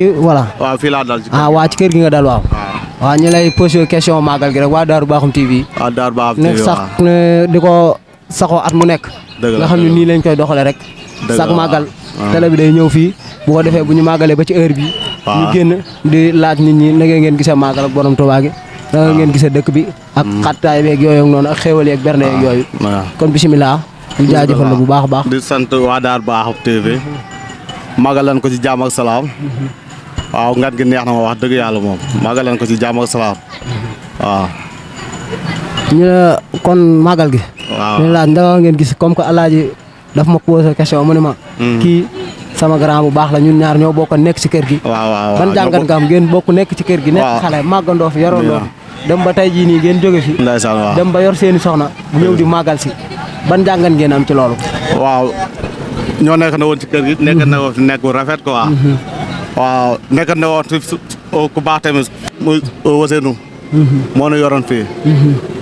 voilà waaw fii laa dal ci waa ci kër gi nga dal waaw. waaw ñu lay posé question màggal gi rek waa Daaru Bakhoum TV. waaw Daaru Bakhoum ne TV sax ne di ko saxoo at mu nekk. nga xam ne nii lañ koy doxalee rek. sax màggal télé bi day ñëw fii bu ko defee bu ñu màggalee ba ci heure bi ñu génn di laaj nit ñi naka ngeen gisee màggal ak borom Tuubaa gi. naka ngeen gisee dëkk bi. ak xattaay beeg yooyu ak noonu ak xéwal yeeg berne yeeg yooyu. kon bisimilah. ñu jaajëfal la bu baax a baax. di sant waa Daaru Bakhoum TV. màggalan ko ci jàmm ak salaam. waaw ngat gi neex na ma wax dëgg yàlla moom màggalan ko ci jàmm ak salaam waaw. ñu ne kon màggal gi. waaw ñu laaj ndax ngeen gis comme que alaaji daf ma posé question mu ne ma. kii sama grand bu baax la ñun ñaar ñoo bokk nekk ci kër gi. waaw waaw ban jàngat nga am ngeen bokk nekk ci kër gi. nekk xale màggandoo fi yarandoo fi dem ba tey jii nii ngeen jóge fi. ndeysaan waaw dem ba yor seeni soxna ñëw di màggal si ban jàngat ngeen am ci loolu. waaw ñoo nekk na woon ci kër gi. nekk na woon nekk bu rafet quoi. waaw nekk na woon ku baax tamit muy Ousseynou. moo nu yoroon fii.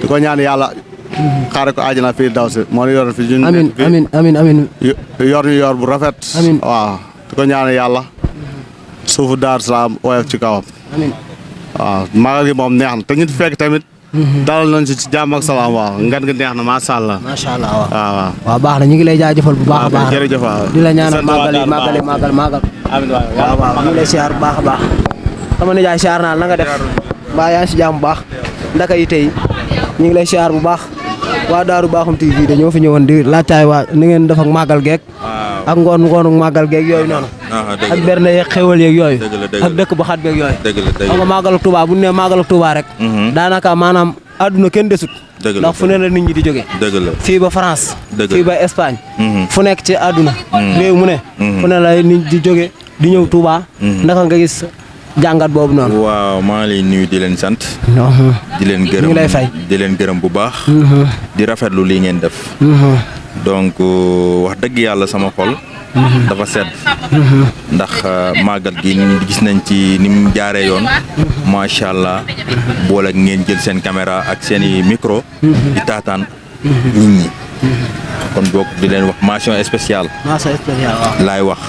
di ko ñaan yàlla. xaare ko àjjana fii daw si moo nu yoroon fii. ñun amiin amiin amiin amiin. yor ñu yor bu rafet. amiin waaw di ko ñaan yàlla. suufu Daaru Salaam woyof ci kawam. amiin. waaw magal gi moom neex na te ñu fekk tamit. dalal nañ ci jàmm ak salaam waaw ngan gi neex na macha allah. macha allah waaw. waaw waaw baax na ñu ngi lay jaajëfal bu baax a baax. jërëjëf waaw di la ñaanal màggal. amiin waaw waaw ñu ngi lay siyaar bu baax a baax. sama nijaay siyaar naa la nga def. mbaa yaa ngi si jàmm bu baax. ndaka yi tey ñu ngi lay siyaar bu baax. waa Daaru Bakhoum TV dañoo fi ñëwoon di laajtaay waa ni ngeen def ak màggal geek. ak ngoonu màggal geek yooyu noonu. ak berne yeeg xéwal yeeg yooyu. ak dëkk bu xat beeg yooyu. xam nga màggalu Touba bu ñu nee màggalu Touba rek. daanaka maanaam àdduna kenn desut. ndax fu ne la nit ñi di jógee. fii ba France. fii ba Espagne. fu nekk ci àdduna. réew mu ne. fu ne la nit di jóge di ñëw Touba. naka nga gis jàngat boobu noonu. waaw maa ngi lay nuyu di leen sant. di leen gërëm ñu ngi lay fay. di leen gërëm bu baax. di rafetlu lii ngeen def. donc wax dëgg yàlla sama xol. dafa sedd. ndax màggal gi gis nañ ci ni mu jaaree yoon. macha allah boole ak ngeen jël seen caméra ak seen i micro. di taataan nit ñi. kon boog di leen wax mention spéciale. mention spéciale waaw. laay wax.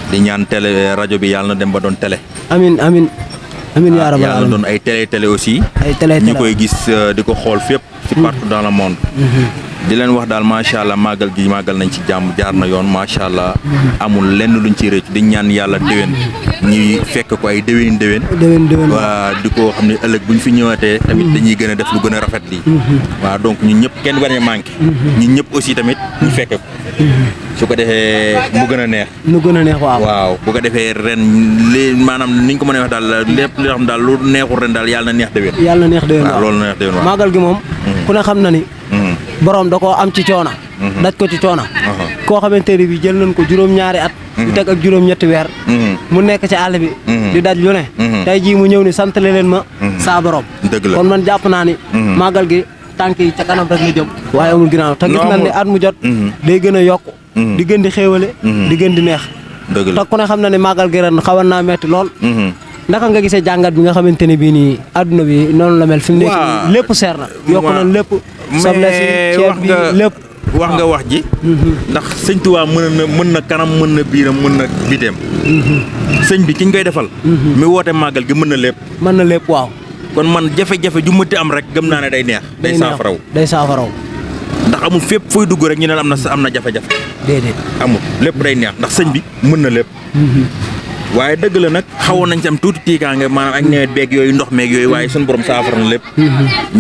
di ñaan télé rajo bi yàlla na dem ba doon télé. amiin amiin. amiin yaa rabbal yàlla na doon ay télé aussi. ay télé ñu koy gis di ko xool fépp. ci partout dans le monde. di leen wax daal macha allah màggal gi màggal nañ ci jàmm jaar na yoon macha allah. amul lenn luñ ci rëcc di ñaan yàlla déwén. ñuy fekk ko ay déwén. waa di ko xam ne ëllëg bu ñu fi ñëwaatee. tamit dañuy gën a def lu gën a rafet lii. waaw donc ñun ñëpp kenn bañ a manqué. ñun ñëpp aussi tamit ñu fekke ko. su ko defee mu gën a neex. mu gën a neex waaw. waaw bu ko defee ren li maanaam ni ñu ko mën a wax daal lépp li xam daal lu neexul ren daal yàlla na neex déwén. yàlla na neex déwén waaw loolu na neex déwén waaw. màggal gi moom. ku ne xam na ni. borom da koo am ci coona. daj ko ci coona. koo xamante ne bii jël nañ ko juróom-ñaari at. di teg ak juróom-ñetti weer. mu nekk ci àll bi. di daj lu ne. tey jii mu ñëw ni santale leen ma. saa borom. dëgg la kon man jàpp naa ni. màggal gi tànk yi ca kanam rek la jëm. waaye amul ginnaaw te gis nañ ni at mu jot. day gën a yokk. di gën di xéewale. di gën di neex. dëgg la te ku ne xam na ne màggal gi ren xawoon naa metti lool. naka nga gisee jàngat bi nga xamante ne bii nii adduna bi noonu la mel fi mu nekk lépp seer na. yokk nañ lépp. soble si ceeb bi lépp. wax nga wax ji. ndax sëñ Tuubaa mën na kanam mën na biiram mën na biteem. sëñ bi ki ñu koy defal. mi woote màggal gi mën na lépp. mën na lépp waaw. kon man jafe-jafe ju mënti am rek gëm naa ne day neex. day saafaraw day saafaraw. ndax amul fépp fooy dugg rek ñu ne am na jafe-jafe. déedéet amul lépp day neex ndax sëñ bi mën na lépp. waaye dëgg la nag xawoon nañ ci am tuuti tiikaange maanaam ak nawet beeg yooyu ndox meeg yooyu waaye suñu borom saafara na lépp.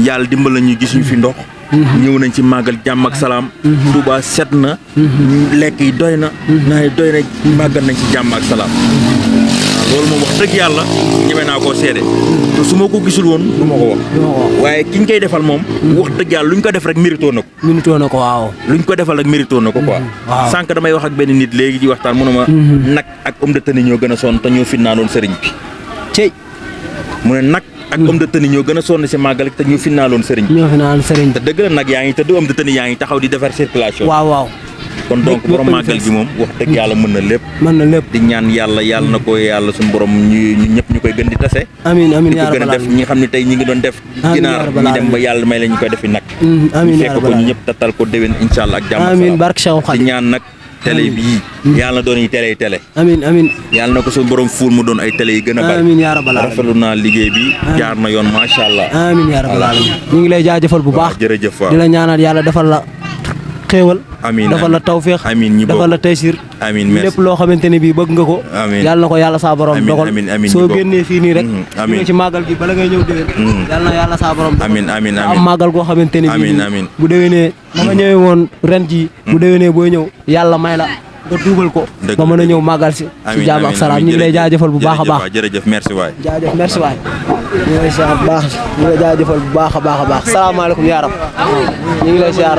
yàlla dimbal nañu gisuñu fi ndox. ñëw nañ ci màggal jàmm ak salaam. Touba set na. lekk yi doy na. naa doy na màggal nañ ci jàmm ak salaam. loolu moom wax dëgg yàlla ñeme naa koo seede te su ma ko gisul woon du ma ko wax. waaye ki ñu koy defal moom. wax dëgg yàlla luñ ko def rek mérito na ko. mérito na ko waaw. luñ ko defal rek mérito na ko quoi. waaw sànq damay wax ak benn nit léegi ci waxtaan mu ne ma. nag ak homme de tenue ñoo gën a sonn te ñoo finnaaloon sëriñ bi. cey. mu ne nag ak homme de tenue ñoo gën a sonn si màggal te ñoo finnaaloon sëriñ bi. ñoo finnaaloon sëriñ bi. te dëgg la nag yaa ngi tëdd homme de tenue yaa ngi taxaw di defar circulation. waaw waaw. kon donc borom màggal gi moom wax dëgg yàlla mën na lépp. mën na lépp di ñaan yàlla na ko yàlla suñu borom ñu ñëpp ñu koy gën di tase. amiin amiin yaa rabbal aalamiin di ko gën a def ñi nga xam ne tey ñi ngi doon def. ginaar ñi dem ba yàlla may la ñu koy defi nag. amiin yaa fekk ko ñu ñëpp tatal ko déwén incha allah ak jàmm. amiin barke Cheikh Khadim di ñaan nag télé bii yàlla na doon yi télé amiin amiin yàlla na ko suñu borom fuul mu doon ay télé yi gën a bari amiin yaa rabbal aalamiin rafetlu naa liggéey bi jaar na yoon macha allah amiin yaa rabbal aalamiin ñu ngi lay jaajëfal bu baax jërëjëf waaw di la ñaanal yàlla defal la xéewal amiin defal la tawféex amiin ñi defal la taysir amiin merci lépp loo xamante ne bii bëgg nga ko amiin yàlla na ko yàlla saa borom dogal soo génnee fii nii rek amiin nga ci màggal gi bala ngay ñëw déwén yàlla na yàlla saa borom amiin amiin am màggal goo xamante ne bii amiin bu déwénee ma nga ñëwee woon ren jii bu déwénee booy ñëw yàlla may la nga duubal ko ba mën a ñëw màggal si jàmm ak salaam ñu ngi lay jaajëfal bu baax a baax jërëjëf merci waay jaajëf merci waay ñu ngi lay siyaar bu baax ñu ngi lay jaajëfal bu baax a baax a baax salaamaaleykum yaa rab ñu ngi lay siyaar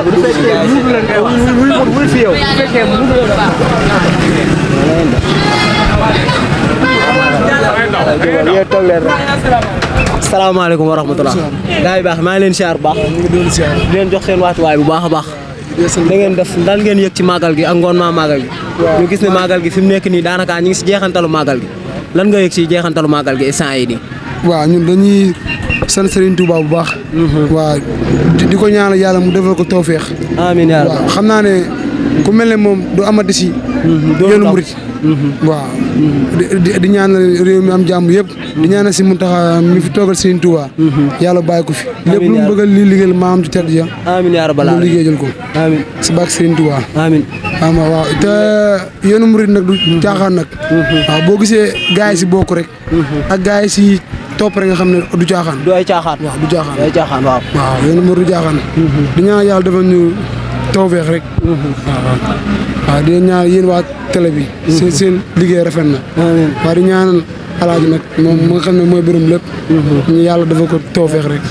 wul fi yow yéen toog leen rek salaamaaleykum wa rahmatulah gaa yi baax maa ngi leen siyaar bu baax di leen jox seen wàccuwaay bu baax a baax da ngeen def dal ngeen yëg ci màggal gi ak ngoon maa màggal gi ñu gis ne màggal gi fi mu nekk nii daanaka ñu ngi si jeexantalu màggal gi lan nga yëg si jeexantalu màggal gi instant yi nii waaw ñun dañuy sant Serigne Touba bu baax waaw di ko ñaanal yàlla mu defal ko tawféex amiin yaa rabbi waaw xam naa ne ku mel ne moom du amati si yoonu murit waaw di ñaanal réew mi am jàmm yëpp di ñaanal si Mountakha mi fi toogal Serigne Touba yàlla bàyyi ko fi lépp lu mu bëgg a liggéeyal maam ci tedd ja amiin yaa rabbal mu aalamiin liggéeyal ko amiin si bàkk Serigne Touba amiin waaw te yoonu murit nag du caaxaan nag waaw boo gisee gars yi si bokk rek ak gars yi si topp rek nga xam ne du caaxaan du ay caaxaan waaw du caaxaan du ay caaxaan waaw waaw yoonu murit du caaxaan di ñaan yàlla defal ñu tawfeex rek waaw di ñaan yéen waa télé bi seen liggéey rafet na waaw di ñaanal alaaji nag moom mu nga xam ne mooy borom lépp ñu yàlla dafa ko tawfeex rek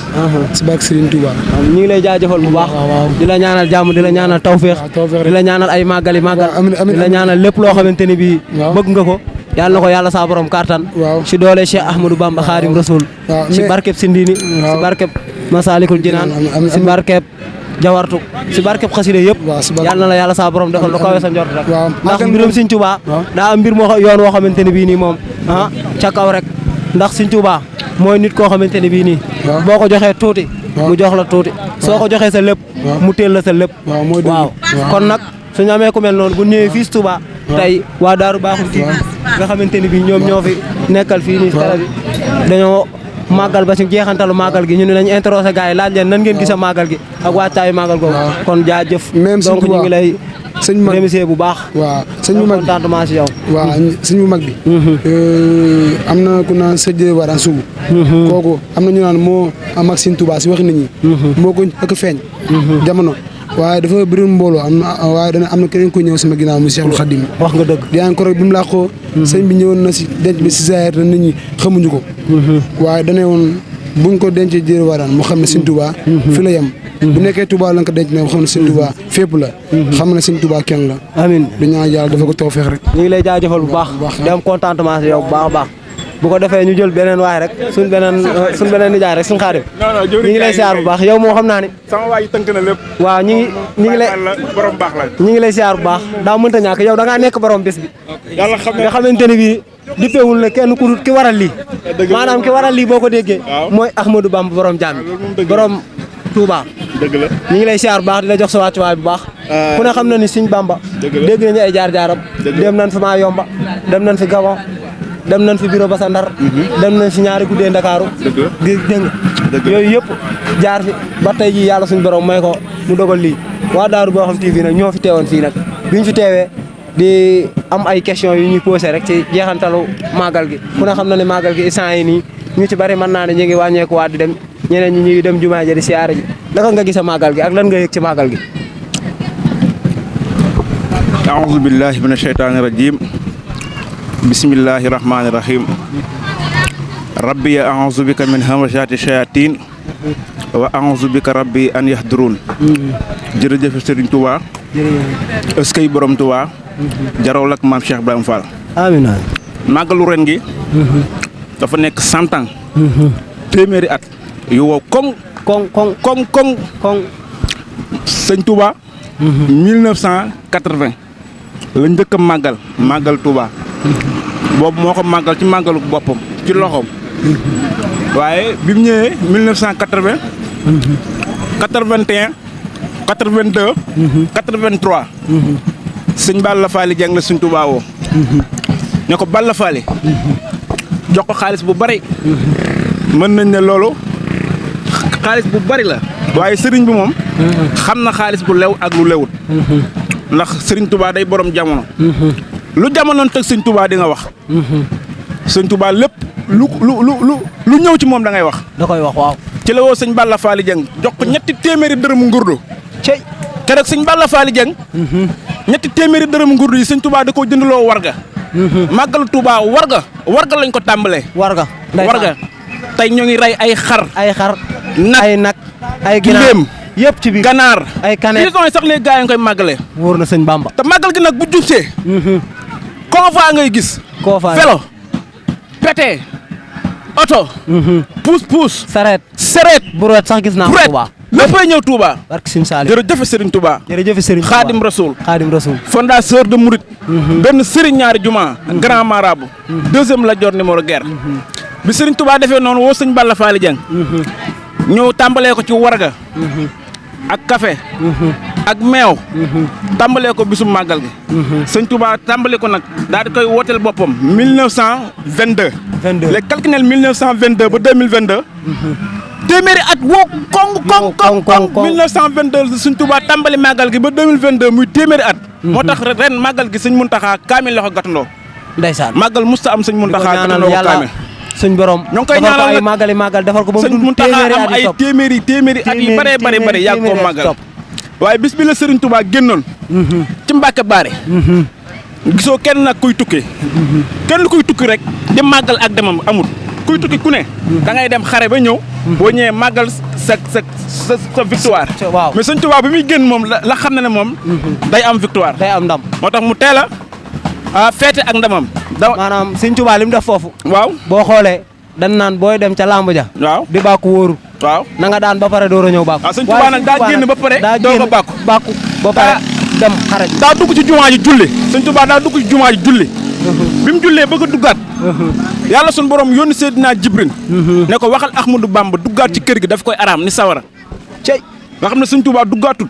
si barke Serigne Touba ñu ngi lay jaajëfal bu baax di la ñaanal jàmm di la ñaanal tawfeex di la ñaanal ay màggali màggal di la ñaanal lépp loo xamante ni bii bëgg nga ko yàlla na ko yàlla saa borom kartan si doole Cheikh Ahmadou Bamba Khadim Rasoul si barkeb Sindini si barkeb Masalikul Jinaan si barkeb Jawartu si barkeb xasida yëpp yàlla na la yàlla saa borom defal lu kawe sa njort rek ndax mbirum Sëñ Tuubaa daa am mbir moo yoon woo xamante ne bii nii moom ca kaw rek ndax Sëñ Tuubaa mooy nit koo xamante ne bii nii boo ko joxee tuuti mu jox la tuuti soo ko joxee sa lépp mu teel la sa lépp waaw kon nag suñu amee ku mel noonu bu ñëwee fii si Touba tey waa Daaru Baaxum TV nga xamante ni bii ñoom ñoo fi nekkal fii nii télé bi dañoo màggal ba si jeexantalu màggal gi ñu ne nañu interrogé gars yi laaj leen nan ngeen gis a màggal gi ak waajtaayu màggal googu kon jaajëf donc ñu ngi lay sëñ mag remercier bu baax waaw sëñ bu mag bi contentement si yow waaw sëñ bu mag bi am na ku naan sëjjee waraan sugu kooku am na ñu naan moo am ak Sëñ Tuubaa si wax nit ñi moo ko ak feeñ jamono waaye dafa bëri mbooloo waaye am na keneen ko ñëw sama ginnaaw mu Cheikhul Khadim wax nga dëgg yaa ngi ko rek bi mu làqoo sëñ bi ñëwoon na si denc bi si zaahir te nit ñi xamuñu ko waaye dane woon buñ ko dencee jéeri waraan mu xam ne Sëñ Tuubaa fi la yem bu nekkee Touba la nga ko denc ne xam ne Sëñ Tuubaa fépp la xam ne Sëñ Tuubaa kenn la amiin di ñaan yàlla dafa ko tawfeex rek ñu ngi lay jaajëfal bu baax di am contentement si yow bu baax a baax bu ko defee ñu jël beneen waay rek suñ beneen nijaay rek suñ Xaadim ñu ngi lay siyaar bu baax yow moo xam naa ne sama waay tënk na lépp waaw ñu ngi lay borom baax la ñu ngi lay siyaar bu baax daa mënta ñàkk yow da ngaa nekk borom bés bi yàlla xam nga xamante ne bii dippewul ne kenn ku dul ki waral lii maanaam ki waral lii boo ko déggee mooy Ahmadou Bamba borom jaam borom Touba dëgg la ñu ngi lay siyaar bu baax di la jox sa wàccuwaay bu baax ku ne xam na ni Sëñ Bamba dégg nañu ay jaar-jaaram dem nañ fi maa yomba dem nañ fi Gabon dem nañ fi bureau ba sa Ndar dem nañ fi ñaari guddee Ndakaaru gi dégg yooyu yëpp jaar fi ba tey jii yàlla suñu borom may ko mu dogal lii waa Daaru Baaxum TV nag ñoo fi teewoon fii nag biñ fi teewee di am ay question yu ñuy posé rek ci jeexantalu màggal gi ku ne xam na ne màggal gi instant yi nii ñu ci bari mën naa ne ñu ngi wàññeeku waat di dem ñeneen ñi ñu ngi dem jumaa ja di siyaare ji naka nga gis a màggal gi ak lan nga yëg ci màggal gi aouzu billahi mina sheytaani rajim bismillahi rahmaani rahim rabbi ya aouzu bika min hamazati shayatin wa aouzu bika rabbi an yahdurun jërëjëf Serigne Touba eskay borom Touba jarawul ak maam Cheikh Ibrahima Fall amiin màggalu ren gi dafa nekk 100 ans téeméeri at yu wow koŋ sëñ Touba 1980 la njëkk a màggal Touba boobu moo ko màggal ci màggalu boppam ci loxoom waaye bi mu ñëwee 1980 81 82 83 sëñ Balla Faali Jeng la sëñ Tuubaa woo ne ko Balla Faali jox ko xaalis bu bari mën nañ ne loolu xaalis bu bari la waaye sëriñ bi moom xam na xaalis bu lew ak lu lewut ndax sëriñ Tuubaa day borom jamono lu jamonoon teg sëñ Tuubaa di nga wax sëñ Tuubaa lépp lu ñëw ci moom da ngay wax da koy wax waaw ci la woo sëñ Balla Faali Jeng jox ko ñetti téeméeri dërëmu ngurdu cey keroog sëñ Balla Faali Jeng ñetti téeméeri dërëmu ngurdu yi sëñ Tuubaa da koo jëndaloo warga màggalu Tuubaa warga lañ ko tàmbalee warga tey ñoo ngi rey ay xar ay nag ay gileem yëpp ci biir ganaar ay kaneet yi sax léegi gaa yi nga koy màggalee wóor na sëñ Bamba te màggal gi nag bu jubsee convoi ngay gis vélo pété oto puus sareet bureet sax gis naa ko Touba léppay ñëw Touba barke Sëñ Saaliw jërëjëf Serigne Touba jërëjëf Serigne Xaadim Rasoul fondateur de Mouride benn Serigne ñaari juma grand marabout deuxième la jor numéro guerre bi Serigne Touba defee noonu woo sëñ Balla Faali Jeng ñëw tàmbalee ko ci warga ak café ak meew tàmbalee ko bisum màggal gi sëñ Touba tàmbalee ko nag daal di koy wooteel boppam 1922 léegi calculel 1922 ba 2022 téeméeri at woo kong 1922 sëñ Touba tàmbali màggal gi ba 2022 muy téeméeri at moo tax ren màggal gi sëñ Muntaxa kaamil la ko gàttandoo ndeysaan màggal musta am sëñ Muntaxa gàttandoo ko kaamil suñ borom ñoo ngi koy ñaanal ay màggal defal ko ba sëñ Muntaxa am ay téeméeri at yu bare yàgg koo màggal waaye bis bi la Serigne Touba génnoon ci Mbàkke Baare gisoo kenn nag kuy tukki kenn kuy tukki rek di màggal ak demam amul kuy tukki ku ne da ngay dem xare ba ñëw boo ñëwee màggal sa victoire mais Serigne Touba bi muy génn moom la xam ne moom day am victoire day am ndam moo tax mu teel a feete ak ndamam maanaam Serigne Touba li mu def foofu waaw boo xoolee dan naan booy dem ca làmb ja waaw di bàkku wóoru waaw na nga daan ba pare door a ñëw bàkku waaw sëñ Touba nag daa génn ba pare doo ko bàkku ba pare dem xare ji daa dugg ci jumaa ji julli sëñ Touba daa dugg ci jumaa ji julli bi mu jullee bëgg a duggaat yàlla suñu borom yónni Seydina Jibril ne ko waxal Ahmadou Bamba duggaat ci kër gi daf koy araam ni sawara cey nga xam ne sëñ Touba duggaatut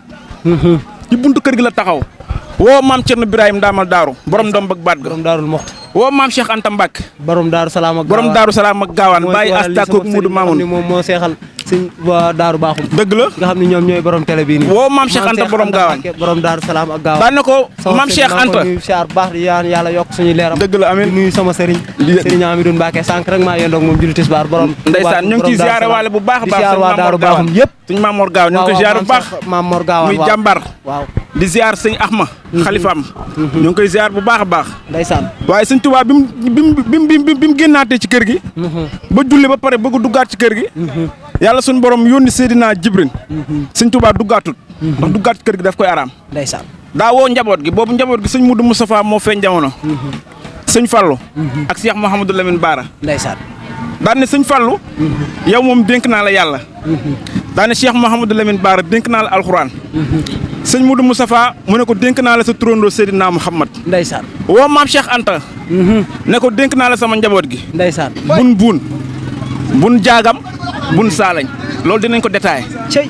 ci buntu kër gi la taxaw woo maam Cerno Birahim Ndaamal Daaru borom doom bëgg baat ga borom daarul moxti woo maam Cheikh Anta Mbacke borom daaru salaam ak borom daaru salaam ak gaawaan bàyyi asta ko Mudu Mamoun moom moo seexal sëñ daaru baaxum dëgg la nga xam ne ñoom ñooy borom télé bii nii woo maam Cheikh Anta borom gaawaan borom daaru salaam ak gaawaan daan na ko maam Cheikh Anta siyaar baax di yaan yàlla yokk suñu leeram dëgg la amiin di nuyu sama sëriñ sëriñ Amidou Mbacke sànq rek maa yendoog moom julli tisbaar borom ndeysaan ñu ngi ciy ziyaare waale bu baax a baax siyaar waa daaru baaxum yëpp suñ Maam Mor Gaaw ñu ngi koy ziyaare bu baax Maam Mor Gaawaan muy jàmbar waaw di ziyaar sëñ Axma xalifaam ñu ngi koy ziyaar bu baax a baax ndeysaan waaye sëñ Tuubaa bi mu génnaatee ci kër gi ba julli ba pare bëgg duggaat ci kër gi yàlla suñu borom yónni Seydina Jibril sëñ Tuubaa duggaatut ndax duggaat ci kër gi daf koy araam ndeysaan daa woo njaboot gi boobu njaboot gi sëñ Mudu Moustapha moo feeñ jamono sëñ Fallu ak Cheikh Mouhamadou Lamine Bara ndeysaan daan ne sëñ Fallu yow moom dénk naa la yàlla daan ne Cheikh Mouhamadou Lamine Bara dénk naa la alxuraan sëñ Mudu Moustapha mu ne ko dénk naa la sa turandoo Seydina Muhammad ndeysaan woo maam Cheikh Anta ne ko dénk naa la sama njaboot gi ndeysaan bun jaagam bun saalañ loolu dinañ ko détaillé cey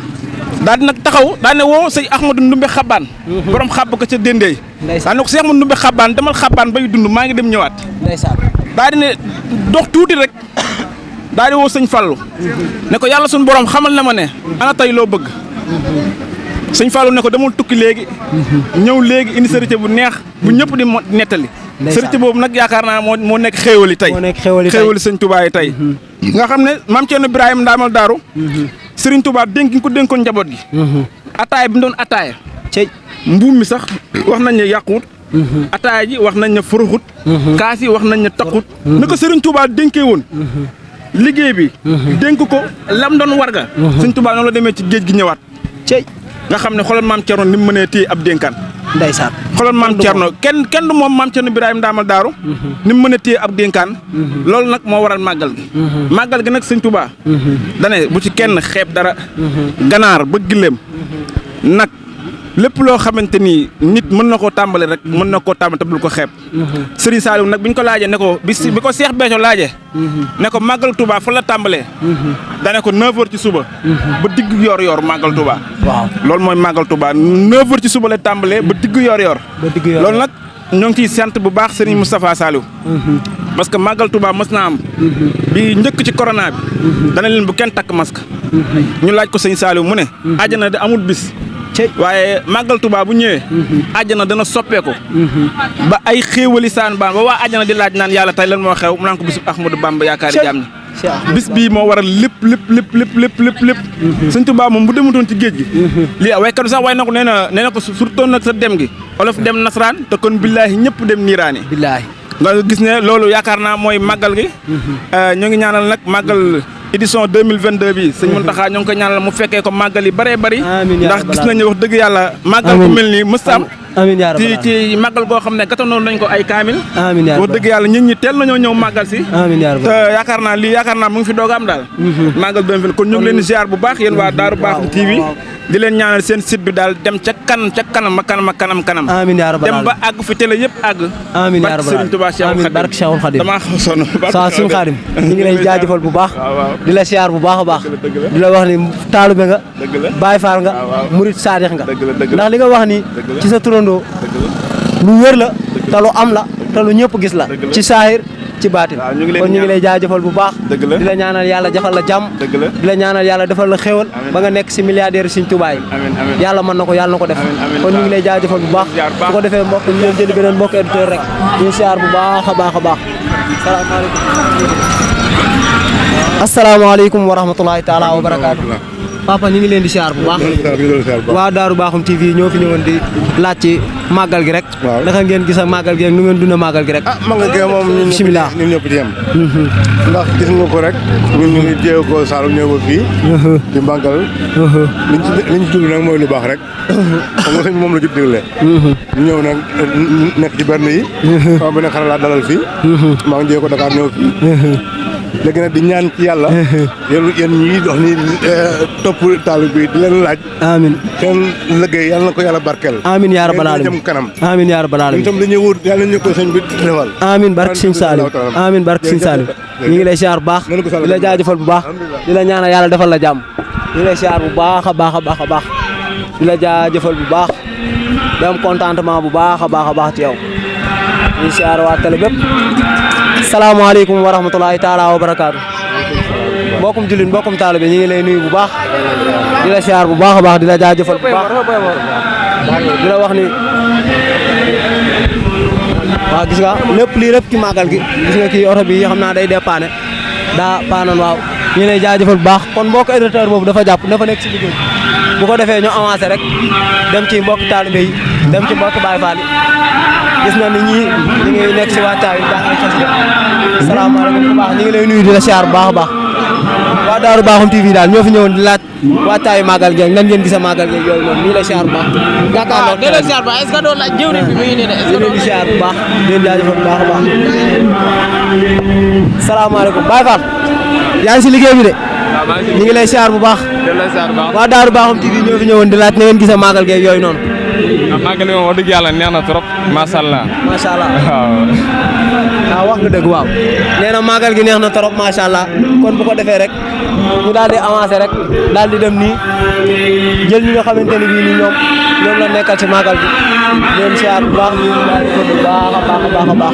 daal di nag taxaw daa ne woo sëñ Ahmadou Ndumbe Xabaan borom xàbb ko ca Dendey daa ne ko sëñ Ahmadou Ndumbe Xabaan demal Xabaan bay dund maa ngi dem ñëwaat ndeysaan daa di ne dox tuuti rek daa di woo sëñ Fallu ne ko yàlla suñu borom xamal na ma ne ana tey loo bëgg sëñ Fallu ne ko demul tukki léegi ñëw léegi indi sërite bu neex bu ñëpp di nettali sërite boobu nag yaakaar naa moo nekk xéewali tey xéewali sëñ Touba yi tey nga xam ne maam Cerno Birahim Ndaamal Daaru sëriñ Touba dénk ko dénkoon njaboot gi ataaya bi mu doon ataaya cey mbuum mi sax wax nañ ne yàquwut ataaya ji wax nañ ne furuxut kaas yi wax nañ ne taqut na ko sëriñ Touba dénkee woon liggéey bi dénk ko lam doon warga sëñ Touba noonu la demee ci géej gi ñëwaat cey nga xam ne xoolal maam Cerno ni mu mënee téye ab dénkaan ndeysaan xoolal maam Cerno kenn du moom maam Cerno Birahim Ndaamal Daaru ni mu mën a téye ab dénkaan loolu nag moo waral màggal gi màggal gi nag sëñ Touba dane bu ci kenn xeeb dara ganaar ba gileem nag lépp loo xamante ni nit mën na koo tàmbale rek mën na koo tàmbale te bul ko xeeb. Serigne Saliou nag bi ñu ko laajee ne ko bi ko Cheikh Béthio laajee. ne ko màggal Touba fa la tàmbalee. dane ko 9h ci suba. ba digg yor-yor màggal Touba. waaw loolu mooy màggal Touba 9h ci suba la tàmbalee ba digg yor-yor. loolu nag ñoo ngi ciy sant bu baax Serigne Moustapha Saliou. parce que màggal Touba mës naa am. bi njëkk ci corona bi. dana leen bu kenn takk masque. ñu laaj ko sëñ Saliou mu ne. àjjana de amul bis. waaye màggal Touba bu ñëwee. àjjana dana soppeeku. ba ay xéewali saan baan ba waa àjjana di laaj naan yàlla tey lan moo xew mu naan ko bisu Ahmadou Bamba yaakaari jaam ñi. bis bii moo waral lépp. sëñ Touba moom bu demutoon ci géej gi. lii waykat bi sax way na ko nee na ko surtout nag sa dem gi. olof dem nasaraan te kon billaahi ñëpp dem niiraani. billaahi nga gis ne loolu yaakaar naa mooy màggal gi. ñoo ngi ñaanal nag màggal. édition 2022 bi sëñ Mountakha ñoo ngi ko ñaanal mu fekkee ko màggal yi bëree bëri ndax gis nañu wax dëgg yàlla màggal ku mel nii mës am ci màggal goo xam ne gatanoon nañ ko ay kaamil wax dëgg yàlla nit ñi teel nañoo ñëw màggal si te yaakaar naa mu ngi fi doog am daal màggal 2022 kon ñu ngi leen di ziar bu baax yéen waa Daaru Baaxum TV di leen ñaanal seen site bi daal dem ca kanam amiin yaa rabbal dem ba àgg fi télé yëpp àgg amiin yaa rabbal Serigne Touba barke Cheikhul Khadim damaa sonn saa suñu Khadim ñu ngi lay jaajëfal bu baax di la siyaar bu baax a baax di la wax ni taalube nga Baay Faal nga murit saadix nga ndax li nga wax ni ci sa turandoo lu wér la te lu am la te lu ñëpp gis la ci saahir ci baatin kon ñu ngi lay jaajëfal bu baax di la ñaanal yàlla defal la jàmm di la ñaanal yàlla defal la xéwal ba nga nekk si milliardaire Sëriñ Tuubaa yi yàlla mën na ko yàlla na ko def kon ñu ngi lay jaajëfal bu baax su ko defee mbokk ñu leen jëli beneen mbokk éditeur rek ñu siyaar bu baax a baax a baax asalaamaaleykum wa rahmatulahi taala wa barakaatu papa ñu ngi leen di siyaar bu baax waa Daaru Baaxum TV ñoo fi ñëwoon di laaj ci màggal gi rek naka ngeen gis ak màggal gi rek nu ngeen dund màggal gi rek màggal gi moom bismillah ñun ñëpp ci yem ndax gis nga ko rek ñun ñu ngi jéego ko Saalum ñëw ba fii di màggal liñ ci dund nag mooy lu baax rek xam nga sëñ moom la jut digle ñu ñëw nag nekk ci berne yi sama benn xarit laa dalal fii maa ngi jéego Dakar ñëw fii léegi nag di ñaan ci yàlla yéen ñi dox ni topp taalib bi di leen laaj amiin seen liggéey yàlla na ko yàlla barkeel amiin yaa rabbal aalamiin jëm kanam amiin yaa rabbal aalamiin itam dañuy wut yàlla ñu ko sëñ bi defal amiin barke Sëñ Saliou amiin barke Sëñ Saliou ñu ngi lay siyaar bu baax di la jaajëfal bu baax di la ñaanal yàlla defal la jàmm ñu ngi lay siyaar bu baax a baax a baax a baax di la jaajëfal bu baax di am contentement bu baax a baax ci yow ñu siyaar waa télé bépp salaamaaleykum wa rahmatulahi taala wa barakaatu mbokkum jullit mbokkum taalibe ñu ngi lay nuyu bu baax di la siyaar bu baax a baax di la jaajëfal bu baax di la wax ni waaw gis nga lépp lii lépp ci màggal gi gis nga kii oto bi xam naa day dépanné daa paanoon waaw ñu lay jaajëfal bu baax kon mbokk éditeur boobu dafa jàpp dafa nekk si liggéey bu ko defee ñu avancé rek dem ci mbokk taalibe yi dem ci mbokk Baay Faal yi gis na ni ñii ñu ngi nekk si waajtaay yi baax ay xasida salaamaaleykum bu baax ñu ngi lay nuyu di la siyaar bu baax a baax waa Daaru Baaxum TV daal ñoo fi ñëwoon di laaj waajtaayu màggal gi nan ngeen gis màggal gi yooyu noonu ñu ngi lay siyaar bu baax waaw delloo siyaar bu baax est-ce que doon laaj jëwriñ bi mu ngi nii de est-ce que di siyaar bu baax di leen jaajëfal bu baax a baax salaamaaleykum Baay Faal yaa ngi si liggéey bi de ñu ngi lay siyaar bu baax waa Daaru Baaxum TV ñoo fi ñëwoon di laaj na ngeen gis màggal gi yooyu noonu màggal gi moom wax dëgg yàlla neex na trop macha allah. macha allah waaw. wax nga dëgg waaw. nee na màggal gi neex na trop macha allah kon bu ko defee rek ñu daal di avancé rek daal di dem nii jël ñi nga xamante ne bii nii ñoom la nekkal ci màggal gi leen siyaar bu baax daal di ko bu baax a baax a baax.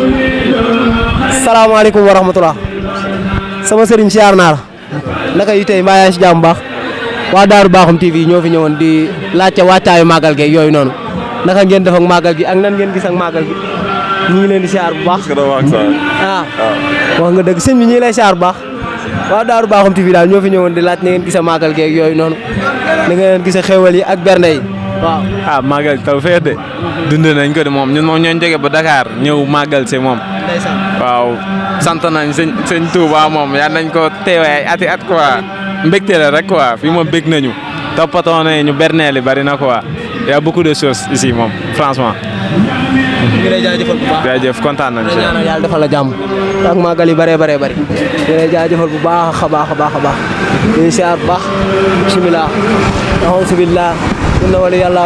salaamaaleykum wa rahmatulah. sama sëriñ siyaar naa la. naka yi tey mbaa yaa ngi si jàmm baax. waa Daaru Baaxum TV ñoo fi ñëwoon di laajte wàccaayu màggal gi yooyu noonu naka ngeen def ak màggal gi ak nan ngeen gis ak màggal gi ñu ngi leen di siyaar bu baax. wax nga dëgg sëñ bi ñu ngi lay siyaar bu baax waa Daaru Baaxum TV daal ñoo fi ñëwoon di laaj na ngeen gis ak màggal gi yooyu noonu na ngeen gis xéwal yi ak bernde yi waaw. màggal taw feex de dund nañ ko de moom ñun moom ñoo jóge ba Dakar ñëw màggal si moom. waaw sant nañ sëñ Touba moom yaa nañ ko teewee ati at quoi. mbégte la rek quoi fii moom bég nañu toppatoo nañu berneel yi bari na quoi y a beaucoup de choses ici moom franchement. ñu ngi lay jaajëfal bu baax jaajëf kontaan nañu si. yàlla defal la jàmm ak màggal yi bëree bari ñu lay jaajëfal bu baax a baax a baax a baax ñu ngi siyaar bu baax bisimilah. auzu billah inna wali yàlla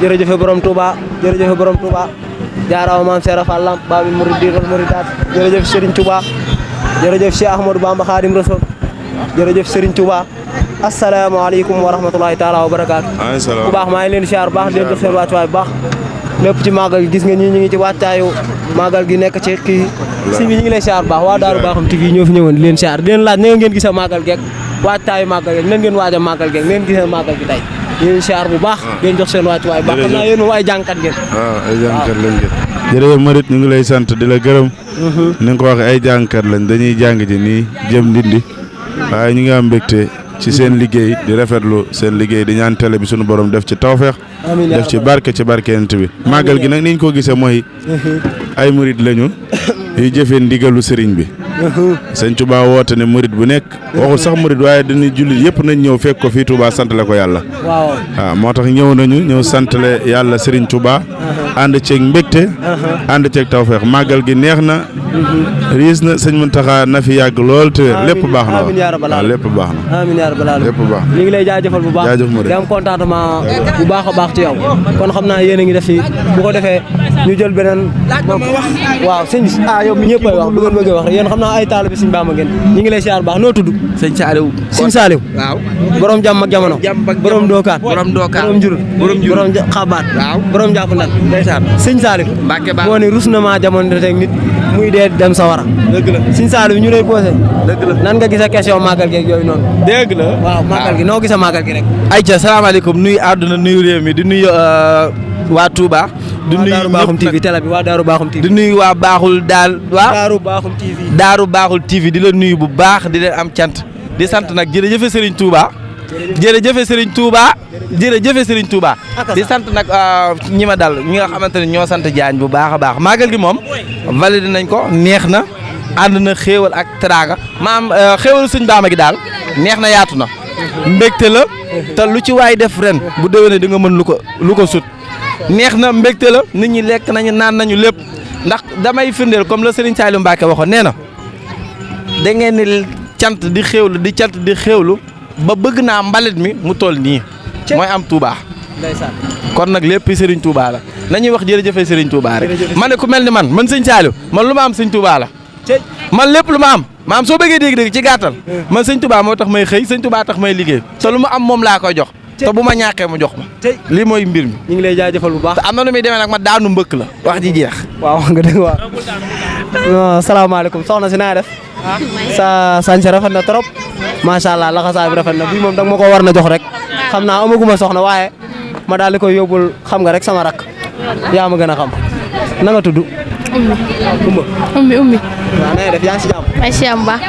jërëjëf borom Touba jërëjëf borom Touba jaaraama maam Serap Fall Lamp Babil Mouridine wal Mouridat jërëjëf Serigne Touba jërëjëf Cheikh Ahmadou Bamba Khadim Rasoul jërëjëf Serigne Touba asalaamaaleykum wa rahmatulahi taala wa barakaatu. bu baax maa ngi leen di siyaar bu baax di leen jox seen wàccuwaay bu baax lépp ci màggal gi gis nga ñii ñu ngi ci wàccaayu màggal gi nekk ci kii si bi ñu ngi lay siyaar bu baax waa Daaru Bakhoum TV ñoo fi ñëwoon di leen siyaar di leen laaj na ngeen gisee màggal geeg wàccaayu màggal geeg nan ngeen waaj a màggal geeg ngeen gisee màggal gi tey ñu leen siyaar bu baax di leen jox seen wàccuwaay bu baax xam naa yéen moom ay jàngkat ngeen ay jàngkat lañ ngeen jërëjëf Marit ñu ngi lay sant di la gërëm ni nga ko waxee ay jàngkat lañ dañuy jàng ji nii jëm Ndindi waaye ñu ngi am mbégte ci seen liggéey di rafetlu seen liggéey di ñaan télé bi suñu borom def ci tawfeex def ci barkeent bi màggal gi nag niñ ko gisee mooy ay murit lañu yu jëfee ndigalu sëriñ bi sëñ Touba woote ne murit bu nekk waxul sax murit waaye dañuy jullit yëpp nañ ñëw fekk ko fii Touba santale ko yàlla waaw moo tax ñëw nañu ñëw santale yàlla sëriñ Touba ànd ceeg mbégte ànd ceeg tawfeex màggal gi neex na riis na sëñ Mountakha na fi yàgg lool te lépp baax na waaw lépp baax na amiin yaa rabbal aalamiin lépp baax ñu ngi lay jaajëfal bu baax jaajëf Mouride di am contentement bu baax a baax ci yow kon xam naa yéen a ngi def ci bu ko defee ñu jël beneen waaw sëñ bi yow ñëpp ay wax bu ngeen bëggee wax rek yéen xam naa ay taalibe sëñ Bamba ngeen ñu ngi lay siyaar baax noo tudd sëñ Saliou sëñ Saliou waaw borom jàmm ak jamono borom dookaan borom njurul borom xabaat borom jàpp ndal ndeysaan sëñ Saliou moo ne rus na maa jamono teg nit muy dee dem sa wara dëgg la sëñ Saliou ñu lay posé dëgg la nan nga gisee question màggal geeg yooyu noonu dëgg la waaw màggal gi noo gisee màggal gi rek ayca salaamaaleykum nuyu àdduna nuyu réew mi di nuyu waa Touba di nuyu Daaru Bakhoum TV télé bi waa Daaru Bakhoum TV di nuyu waa baaxul daal waa Daaru Bakhoum TV Daaru Baaxul TV di la nuyu bu baax di leen am cant di sant nag jërëjëf Serigne Touba jërëjëf Serigne Touba jërëjëf Serigne Touba di sant nag ñi ma dal ñi nga xamante ne ñoo sant Diagne bu baax a baax màggal gi moom validé nañ ko neex na ànd na xéewal ak teraanga maam xéewal sëñ Bamba gi daal neex na yaatu na mbégte la te lu ci waay def ren bu déwénee di nga mën lu ko sut neex na mbégte la nit ñi lekk nañu naan nañu lépp ndax damay firndeel comme la Serigne Saliou Mbacke waxoon nee na da ngeen ni cant di xéewlu di cant di xéewlu ba bëgg naa mbalit mi mu toll nii mooy am Touba kon nag lépp Serigne Touba la nañuy wax jërëjëfe Serigne Touba rek ma ne ku mel ni man sëñ Saliou man lu ma am sëñ Touba la man lépp lu ma am maam soo bëggee dégg-dégg ci gàttal man sëñ Touba moo tax may xëy sëñ Touba tax may liggéey te lu ma am moom laa koy jox te bu ma ñàkkee mu jox ma lii mooy mbir mi ñu ngi lay jaajëfal bu baax te am na nu muy demee nag ma daanu mbëkk la wax ji jeex waaw nga dégg waaw salaamaaleykum soxna si naa def sa sañ sa rafet na trop macha allah laxasaay bi rafet na bii moom danga ma ko war na jox rek xam naa amaguma soxna waaye ma daal di koy yóbbul xam nga rek sama rak yaa ma gën a xam na nga tudd ummi waaw na nga def yaa ngi si jàmm ay si am baax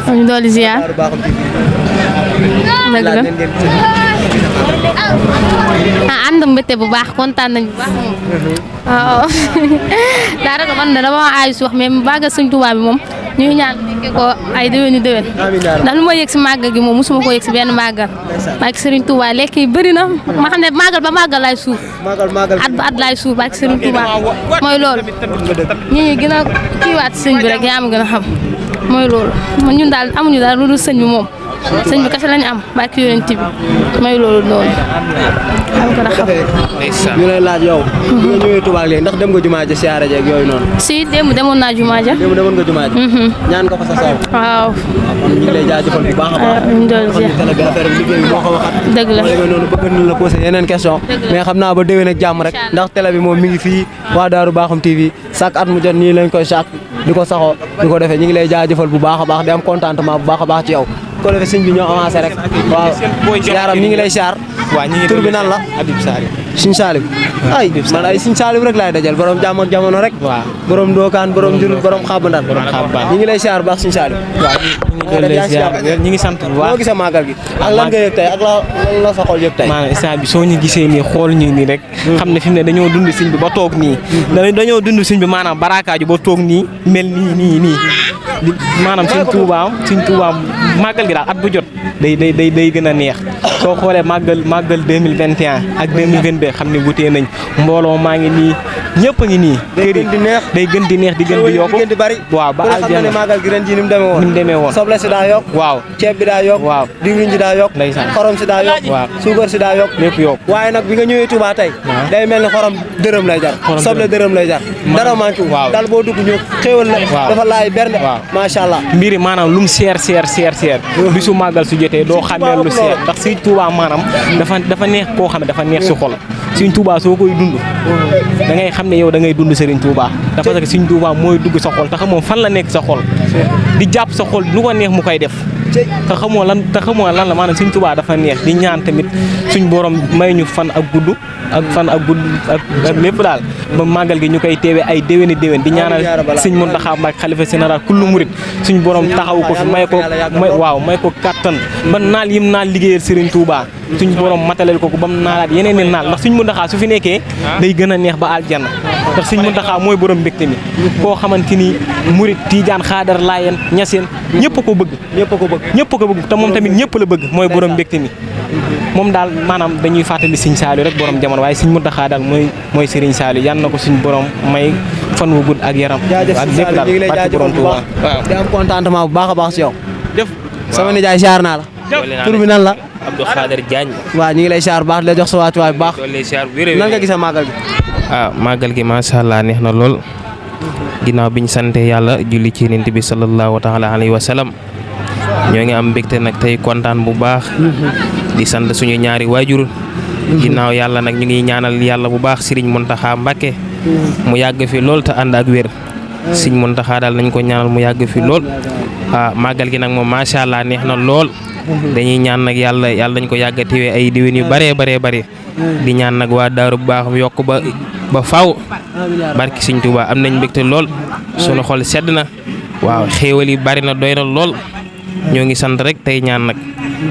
ñu dooli ziar Daaru Bakhoum TV dëgg la ànd mbégte bu baax kontaan nañ bu baax waaw daa rek man dama aay su wax mais màggal Sëñ Tuubaa bi moom ñu ngi ñaan fekke ko ay déwéni déwén ndax lu ma yëg si màggal gi moom mosuma ko yëg si benn màggal ak Sëriñ Tuubaa lekk yi bëri na ma xam ne màggal ba màggal laay suuf at ba at laay suuf ak Sëriñ Tuubaa mooy loolu ñi ñi gën a kiiwaat sëñ bi rek yaa ma gën a xam mooy loolu ñun daal amuñu daal lu dul sëñ bi moom sëñ bi kese lañu am barki yonent bi mooy loolu noonu am ko xam ñu lay laaj yow bu nga ñëwee Touba léegi ndax dem nga jumaa ja siyaare jeeg yooyu noonu si démb demoon naa jumaa ja demoon nga jumaa ja ñaan nga fa sa soow waaw kon ñu ngi lay jaajëfal bu baax a baax ñu doon xam ne télé bi affaire bi liggéey bi moo ko waxat dëgg la demee noonu bëgg na la poser yeneen question mais xam naa ba déwén ak jàmm rek ndax télé bi moom mi ngi fii waa Daaru Bakhoum TV chaque at mu jot nii lañ koy chaque di ko saxoo di ko defee ñu ngi lay jaajëfal bu baax a baax di am contentement bu baax a baax ci yow ko defee sëñ bi ñoo avancé rek waaw yaaram ñi ngi lay siyaar tur bi nan la Habib Salim Sëñ Salim ay man ay Sëñ Salim rek laay dajal borom jàmm ak jamono rek borom dookaan borom njurul borom xabandan ñi ngi lay siyaar bu baax Sëñ Salim ñi ngi sant bu baax moo gisee màggal gi ak lan nga yëg tey ak la sa xol yëg tey maanaam instant bi soo ñu gisee nii xool ñu nii rek xam ne fi mu ne dañoo dund sëñ bi ba toog nii dañoo dund sëñ bi maanaam barakaaju ba toog nii mel nii maanaam sëñ Tuubaa màggal gi daal at bu jot day gën a neex soo xoolee màggal 2021 ak 2022 xam ne wutee nañ mbooloo maa ngi nii ñëpp a ngi nii. day gën di neex day gën di neex di gën di yokku gën di bari. waaw ba xam nga ne màggal gi ren ji ni mu demee woon. soble si daa yokk. waaw ceeb bi daa yokk. waaw diwlin ji daa yokk. ndeysaan xorom si daa yokk. waaw suukar si daa yokk. lépp yokk waaye nag bi nga ñëwee Touba tey. day mel ni xorom dërëm lay jar. soble dërëm lay jar. dara manqué wu. waaw daal boo dugg ñu xéwal la. waaw dafa laay bernde. waaw macha allah. mbiri maanaam lu mu seer bisu màggal su jotee doo xàmmee lu seer ndax Sëriñ Touba maanaam dafa neex koo xam ne dafa neex si xol Sëriñ Touba soo koy dund da ngay xam ne yow da ngay dund Sëriñ Touba dafa parce que Sëriñ Touba mooy dugg sa xol te xamoo fan la nekk sa xol di jàpp sa xol lu ko neex mu koy def te xamoo lan la maanaam Sëriñ Touba dafa neex di ñaan tamit suñ borom may ñu fan ak gudd ak lépp daal ba màggal gi ñu koy teewee ay déwéni déwén di ñaanal Sëriñ Mountakha Mbacké xalifa général kullu murit suñ borom taxaw ko fi may ko kattan ba naal yim naal liggéeyal Sëriñ Touba suñ borom matalel ko ba mu naalaat yeneen i naal ndax suñ Mountakha su fi nekkee day gën a neex ba aljanna ndax suñ Mountakha mooy borom mbégte mi koo xamante ni murit Tijaan Xaadar Laayeen Ñaseen ñëpp ko bëgg te moom tamit ñëpp la bëgg mooy borom mbégte mi moom daal maanaam dañuy fàttali Sëriñ Saliou rek borom jamono waaye Sëriñ Mountakha daal mooy Sëriñ Saliou yal na ko suñ borom may fan wu gudd ak yaram ak lépp daal barke borom Touba di am contentement bu baax a baax si yow sama nijaay siyaar naa la tur bi nan la Abdou Khader Diagne waaw ñu ngi lay siyaar bu baax di la jox sa wàccuwaay bu baax nan nga gisee màggal gi màggal gi macha allah neex na lool ginnaaw biñ sante yàlla julli ci Yonent bi sallallahu taala alayhi wa sallam ñoo ngi am mbégte nag tey kontaan bu baax di sant suñu ñaari waajur ginnaaw yàlla nag ñu ngi ñaanal yàlla bu baax Serigne Mountakha Mbacké mu yàgg fi lool te ànd ak wér Serigne Mountakha daal nañ ko ñaanal mu yàgg fi lool màggal gi nag moom macha allah neex na lool dañuy ñaan nag yàlla dañ ko yàgg a teewee ay diwén yu bëree di ñaan nag waa daaru bu baax yokk ba faw barki Serigne Touba am nañ mbégte lool sunu xol sedd na waaw xéewal yi bari na doy na lool ñoo ngi sant rek tey ñaan nag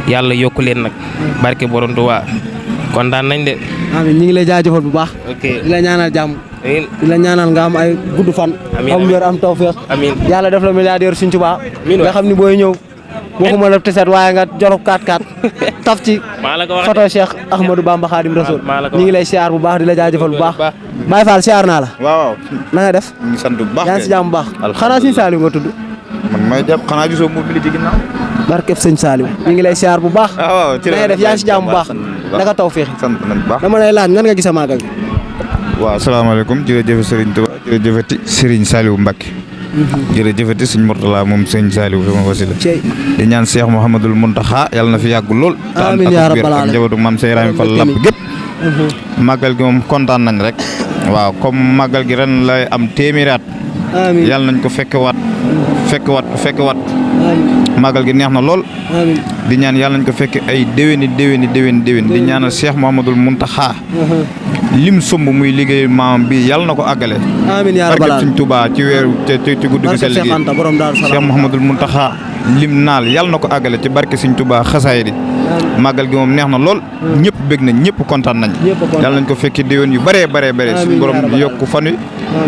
yàlla yokku leen nag barke borom Touba kontaan nañ de. amiin ñu ngi lay jaajëfal bu baax. di la ñaanal jàmm. di la ñaanal nga am ay gudd fan. am wér am tawfeex. yàlla def la milliardaire Sëriñ Touba. nga xam ni booy ñëw. waxuma la teset waaye nga jolof 4-4 taf ci photo Cheikh Ahmadou Bamba Khadim Rasoul ñu ngi lay siyaar bu baax di la jaajëfal bu baax Baye Fall siyaar naa la waaw na nga def ñu ngi sant bu baax yaa ngi si jàmm bu baax xanaa Sëriñ Saliou nga tudd man may def xanaa gisoo mobilité ginnaaw barkeb Sëriñ Saliou ñu ngi lay siyaar bu baax na nga def yaa ngi si jàmm bu baax naka taw féex sant nañ bu baax dama lay laaj nan nga gis màggal gi waaw asalaamaaleykum jërëjëf Serigne Touba jërëjëfati Serigne Saliou Mbacké jërëjëfati Sëriñ Mourtala moom Sëriñ Saliou sama wasila di ñaan Cheikh Mouhamadoul Mountakha yàlla na fi yàgg lool amiin yaa rabbal aalamiin ak njabootu maam Seyraami Fall Lamp gépp màggal gi moom kontaan nañ rek waaw comme màggal gi ren lay am téeméeri at yàlla nañ ko fekkewaat màggal gi neex na lool di ñaan yàlla nañ ko fekke ay déwéni di ñaanal Cheikh Mouhamadoul Mountakha lim somb muy liggéey maam bi yàlla na ko àggale amiin yaa rabbal aalamiin Sëriñ Touba ci weeru ci guddi gi sa liggéey Cheikh Mouhamadoul Mountakha lim naal yàlla na ko àggale ci barke Sëriñ Touba xasaay di màggal gi moom neex na lool ñëpp bég nañ ñëpp kontaan nañ yàlla nañ ko fekki déwén yu bëree suñu borom yokk fan wi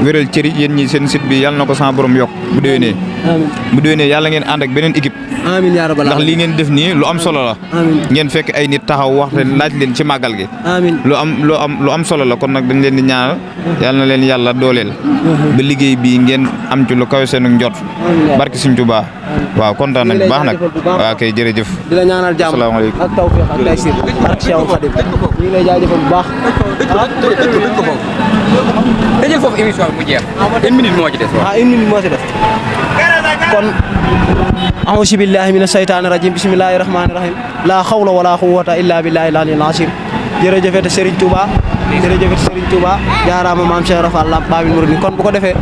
wéral cëri yéen ñi seen site bi yàlla na ko sama borom yokk bu déwénee yàlla ngeen ànd ak beneen équipe amiin yaa rabbal ndax lii ngeen def nii lu am solo la ngeen fekk ay nit taxaw wax leen laaj leen ci màggal gi lu am solo la kon nag dañ leen di ñaanal yàlla na leen yàlla dooleel ba liggéey bi ngeen am ci lu kawe seen njot barki Sëriñ Tuubaa waaw kontaan nañ bu baax nag waaw kay jërëjëf di la ñaanal jàmm asalaamaaleykum ak tawfeex ak taysir ak Cheikh Khadim ñu ngi lay jaajëfal bu baax dajal foofu émission bi mu jeex une minute moo ci des une minute moo ci des kon auzu billahi mina shaytaani rajim bismillahi rahmaani rahim la xawla wala quwwata illa billahi al-aliyyil azim jërëjëfete Serigne Touba jaaraama maam Cheikh Rafal Lamp Babil Mouridine kon bu ko defee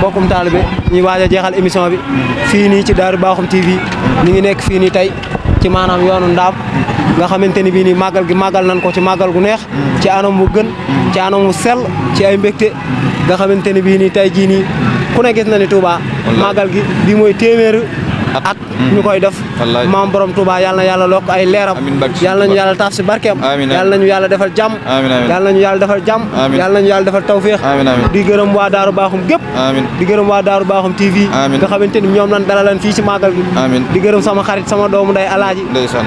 bokkum taalibe ñuy waaj a jeexal émission bi fii nii ci Daaru Bakhoum TV ñu ngi nekk fii nii tey ci maanaam yoonu Ndaam nga xamante ni bii nii màggal gi màggal nañ ko ci màggal gu neex ci anam bu gën ci anam bu sell ci ay mbégte nga xamante ni bii nii tey jii nii ku ne gis na ni Touba màggal gi bii mooy at ñu koy def maam borom Touba yàlla na yàlla lokk ay leeram yàlla nañu yàlla taaf si barkeem yàlla nañu yàlla defal jàmm yàlla nañu yàlla defal jàmm yàlla nañu yàlla defal tawféex di gërëm waa Daaru Baaxum gépp di gërëm waa Daaru Baaxum TV nga xamante ni ñoom lan dalalan fii ci màggal gi di gërëm sama xarit sama doomu nday alaaji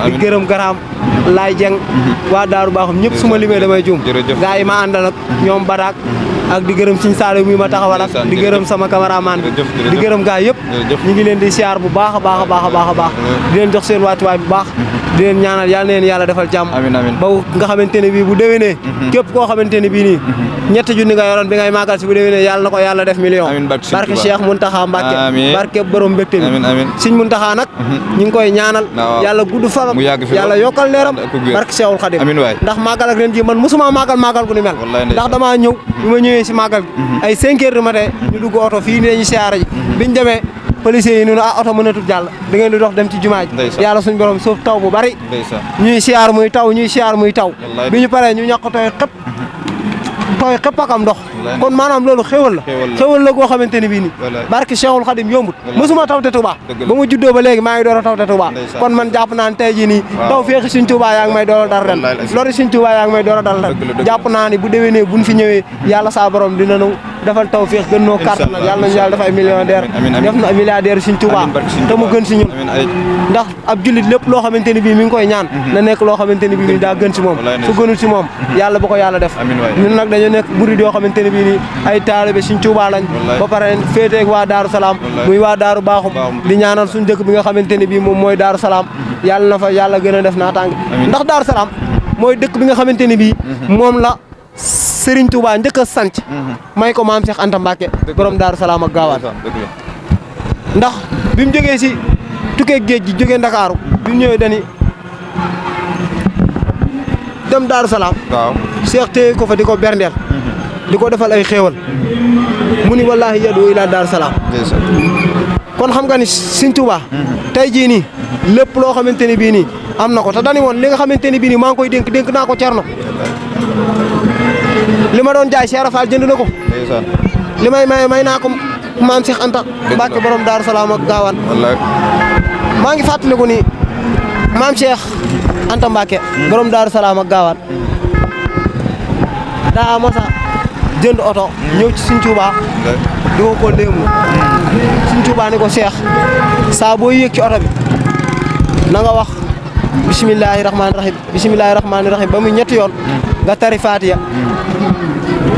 di gërëm garaam laay jeng waa Daaru Baaxum ñëpp su ma limee damay juum gaa yi ma àndal ak ñoom baraak ak di gërëm Sëñ Saaliw mi ma taxawal ak di gërëm sama cameraman di gërëm gaa yëpp ñu ngi leen di siyaar bu baax a baax a baax a baax a baax di leen jox seen wàccuwaay bu baax di leen ñaanal yàlla na leen yàlla defal jàmm ba nga xamante ne bii bu déwénee képp koo xamante ne bii nii ñetti junni nga yoroon bi ngay màggal si bu déwénee yàlla na ko yàlla def million barke Cheikh Mountakha Mbacké barke borom mbégte bi Sëñ Mountakha nag ñu ngi koy ñaanal yàlla gudd fanam yàlla yokkal leeram barke Cheikhul Khadim ndax màggal ak ren ji man musuma màggal gu ni mel ndax damaa ñëw bi ma ñëwee si màggal gi ay 5 heures du matin ñu dugg oto fii ni dañu siyaara ji biñ demee policiers yi ñu ne oto mënatul jàll da ngeen di dox dem ci jumaa ji yàlla suñu borom suuf taw bu bari ñuy siyaar muy taw bi ñu paree ñu ñàkk tooy xëpp ak am ndox kon maanaam loolu xéwal la goo xamante ni bii nii barke Cheikhul Khadim yombut mosuma tawte Touba ba ma juddoo ba léegi maa ngi door a tawte Touba kon man jàpp naa ne tey jii nii taw féexi Sëñ Touba yaa ngi may door a dal ren lori Sëñ Touba yaa ngi may door a dal ren jàpp naa ni bu déwénee buñ fi ñëwee yàlla saa borom dina nu defal taw féex gën noo carte nag yàlla nañu yàlla def ay millionnaire def na milliardaire Sëñ Touba te mu gën si ñun ndax ab jullit lépp loo xamante ni bii mi ngi koy ñaan na nekk loo xamante ni bii daa gën si moom su gënul si moom yàlla bu ko yàlla def ñun nag dañoo nekk murid yoo xamante ne bii nii ay taalibe Sëñ Touba lañ ba pare féeteeg waa Daaru Salaam muy waa Daaru Baaxum di ñaanal suñu dëkk bi nga xamante ne bii moom mooy Daaru Salaam yàlla na fa yàlla gën a def naataange ndax Daaru Salaam mooy dëkk bi nga xamante ne bii moom la Serigne Touba njëkk a sanc may ko maam Cheikh Anta Mbacké borom Daaru Salaam ak Gaawaan ndax bi mu jógee si tukkee géej gi jógee Ndakaaru bi mu ñëwee dani dem Daaru Salaam Cheikh téye ko fa di ko berndeel di ko defal ay xéewal mu ni wallaahi yadu ila Daaru Salaam kon xam nga ni Sëñ Touba tey jii nii lépp loo xamante ni bii nii am na ko te dani woon li nga xamante ni bii nii maa ngi koy dénk naa ko Cerno li ma doon jaay Cheikh Fall jënd na ko li may naa ko maam Cheikh Anta Mbacké borom Daaru Salaam ak Gaawaan maa ngi fàttaliku ni maam Cheikh Anta Mbacké borom Daaru Salaam ak Gaawaan daa mos a jënd oto ñëw ci Sëñ Touba di ko léemu Sëñ Touba ni ko Cheikh saa boo yéeg ci oto bi na nga wax bisimilahi rahmaani rahim ba muy ñetti yoon nga tari Faatiya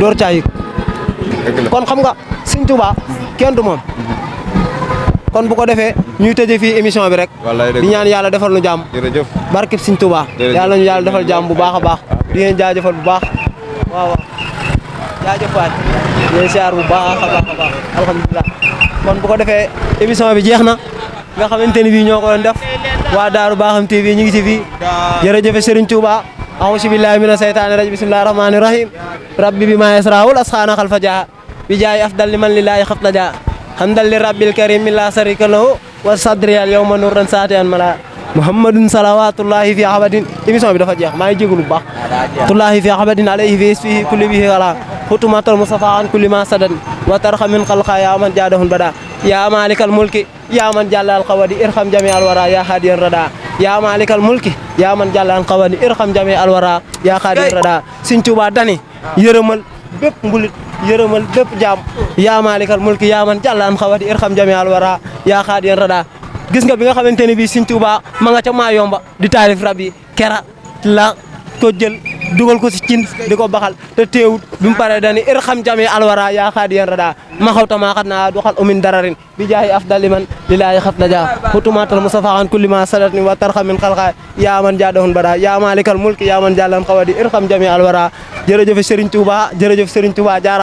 door caa yëg kon xam nga Sëñ Touba kenn du moom kon bu ko defee ñuy tëjee fii émission bi rek di ñaan yàlla defal nu jàmm barkeb Sëñ Touba yàlla nañu yàlla defal jàmm bu baax a baax di ngeen jaajëfal bu baax waaw jaajëf waay yéen siyaar bu baax a baax alhamdulilah kon bu ko defee émission bi jeex na nga xamante ni bii ñoo ko doon def waa Daaru Baaxum TV ñu ngi ci fii jërëjëf Serigne Touba a'uuzu billahi mina seytaani rajim bismillahi rahmaani rahim rabbi bi ma yasraawul asxaana xalfa jaa bi jaay afdal liman lillahi xafla jaa hamdal li rabbil karim min la sarika lahu wa sadriyal yawma nuran saatiyan mala muhammadun salawatullahi fi abadin émission bi dafa jeex maa ngi jégalu bu baax tullahi fi abadin alayhi fi isfihi kulli bihi wala xutumatal musafa an kulli ma sadan wa tarxa min xalqa ya man jaadahun bada ya malikal mulki ya man jàllal xawadi irham jami alwara ya hadiyan rada ya malikal mulki ya man jàllal xawadi irham jami alwara ya hadiyan rada Sëñ Touba dani yërëmal bépp mbulit yërëmal bépp jaam ya malikal mulki ya man jàllal xawadi irham jami alwara ya hadiyan rada gis nga bi nga xamante ne bii Sëñ Touba ma nga ca maa yomba di taalif rab yi kera la ko jël dugal ko si cin di ko baxal te teewut bi mu paree dani irham jami alwara yaa xaadiyan rada ma xawta maa xat naa duxal umin dararin bi jaayi afdali man lilaahi xat la jaa xutumaatal musafaxan kulli ma sadatni wa tarxa min xalqa yaa man jaadahun bada yaa malikal mulki yaa man jàllan xawadi irham jami alwara jërëjëf Serigne Touba jaara